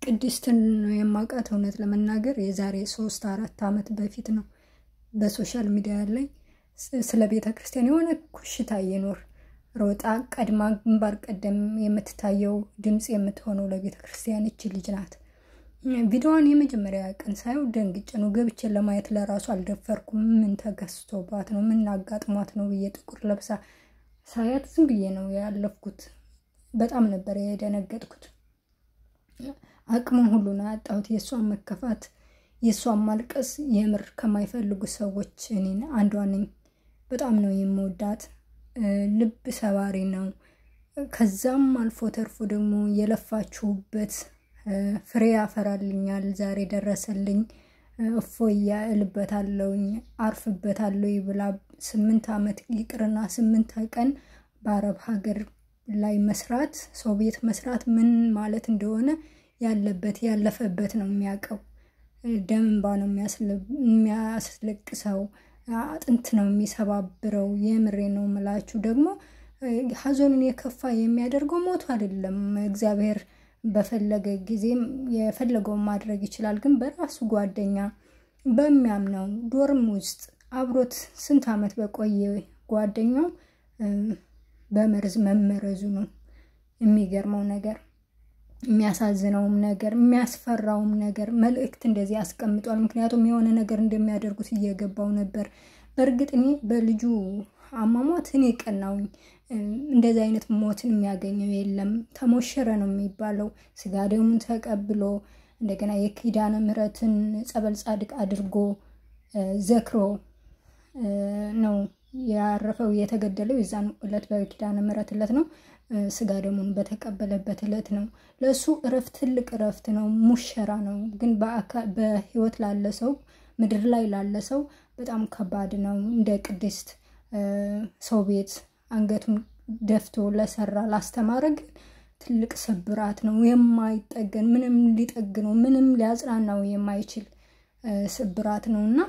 ቅድስትን ነው የማውቃት። እውነት ለመናገር የዛሬ 3-4 ዓመት በፊት ነው በ social media ላይ ስለ ቤተ ክርስቲያን የሆነ ኩሽታ እየኖር ሮጣ ቀድማ ግንባር ቀደም የምትታየው፣ ድምፅ የምትሆነው ለቤተ ክርስቲያን እች ልጅ ናት። ቪዲዮዋን የመጀመሪያ ቀን ሳየው ደንግጬ ነው፣ ገብቼ ለማየት ለራሱ አልደፈርኩም። ምን ተገዝቶባት ነው፣ ምን አጋጥሟት ነው ብዬ ጥቁር ለብሳ ሳያት ዝም ብዬ ነው ያለፍኩት። በጣም ነበር የደነገጥኩት። አቅሙን ሁሉ ነው ያጣሁት። የእሷን መከፋት፣ የእሷን ማልቀስ የምር ከማይፈልጉ ሰዎች እኔን አንዷ ነኝ። በጣም ነው የምወዳት። ልብ ሰባሪ ነው። ከዛም አልፎ ተርፎ ደግሞ የለፋችሁበት ፍሬ ያፈራልኛል፣ ዛሬ ደረሰልኝ፣ እፎያ እልበታለሁኝ፣ አርፍበታለሁ ብላ 8 ዓመት ይቅርና 8 ቀን በአረብ ሀገር ላይ መስራት፣ ሰው ቤት መስራት ምን ማለት እንደሆነ ያለበት ያለፈበት ነው የሚያውቀው። ደም እንባ ነው የሚያስለቅሰው፣ አጥንት ነው የሚሰባብረው። የምሬ ነው ምላችሁ። ደግሞ ሀዘኑን የከፋ የሚያደርገው ሞቱ አይደለም። እግዚአብሔር በፈለገ ጊዜም የፈለገውን ማድረግ ይችላል። ግን በራሱ ጓደኛ፣ በሚያምነው፣ ዶርም ውስጥ አብሮት ስንት ዓመት በቆየ ጓደኛው በመርዝ መመረዙ ነው የሚገርመው ነገር፣ የሚያሳዝነውም ነገር፣ የሚያስፈራውም ነገር። መልእክት እንደዚህ አስቀምጧል። ምክንያቱም የሆነ ነገር እንደሚያደርጉት እየገባው ነበር። በእርግጥ እኔ በልጁ አሟሟት እኔ ቀናውኝ። እንደዚህ አይነት ሞትን የሚያገኘው የለም። ተሞሸረ ነው የሚባለው። ስጋ ደሙን ተቀብሎ፣ እንደገና የኪዳነ ምሕረትን ጸበል ጻድቅ አድርጎ ዘክሮ ነው ያረፈው። የተገደለው የዛን ዕለት በኪዳነ ምሕረት ዕለት ነው። ስጋ ደሙን በተቀበለበት ዕለት ነው። ለእሱ እረፍት፣ ትልቅ እረፍት ነው፣ ሙሸራ ነው። ግን በህይወት ላለ ሰው፣ ምድር ላይ ላለ ሰው በጣም ከባድ ነው። እንደ ቅድስት ሰው ቤት አንገቱን ደፍቶ ለሰራ፣ ላስተማረ ግን ትልቅ ስብራት ነው። የማይጠገን፣ ምንም ሊጠግነው፣ ምንም ሊያጽናናው የማይችል ስብራት ነው። እና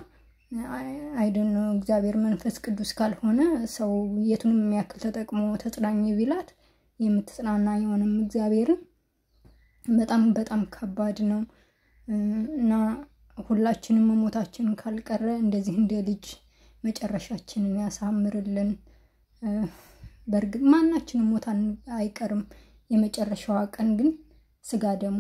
አይደን እግዚአብሔር መንፈስ ቅዱስ ካልሆነ ሰው የቱንም የሚያክል ተጠቅሞ ተጽናኝ ቢላት የምትጽናና አይሆንም። እግዚአብሔርን በጣም በጣም ከባድ ነው። እና ሁላችንም መሞታችንን ካልቀረ እንደዚህ እንደ ልጅ መጨረሻችንን ያሳምርልን። በእርግጥ ማናችንም ሞት አይቀርም። የመጨረሻዋ ቀን ግን ስጋ ደሙ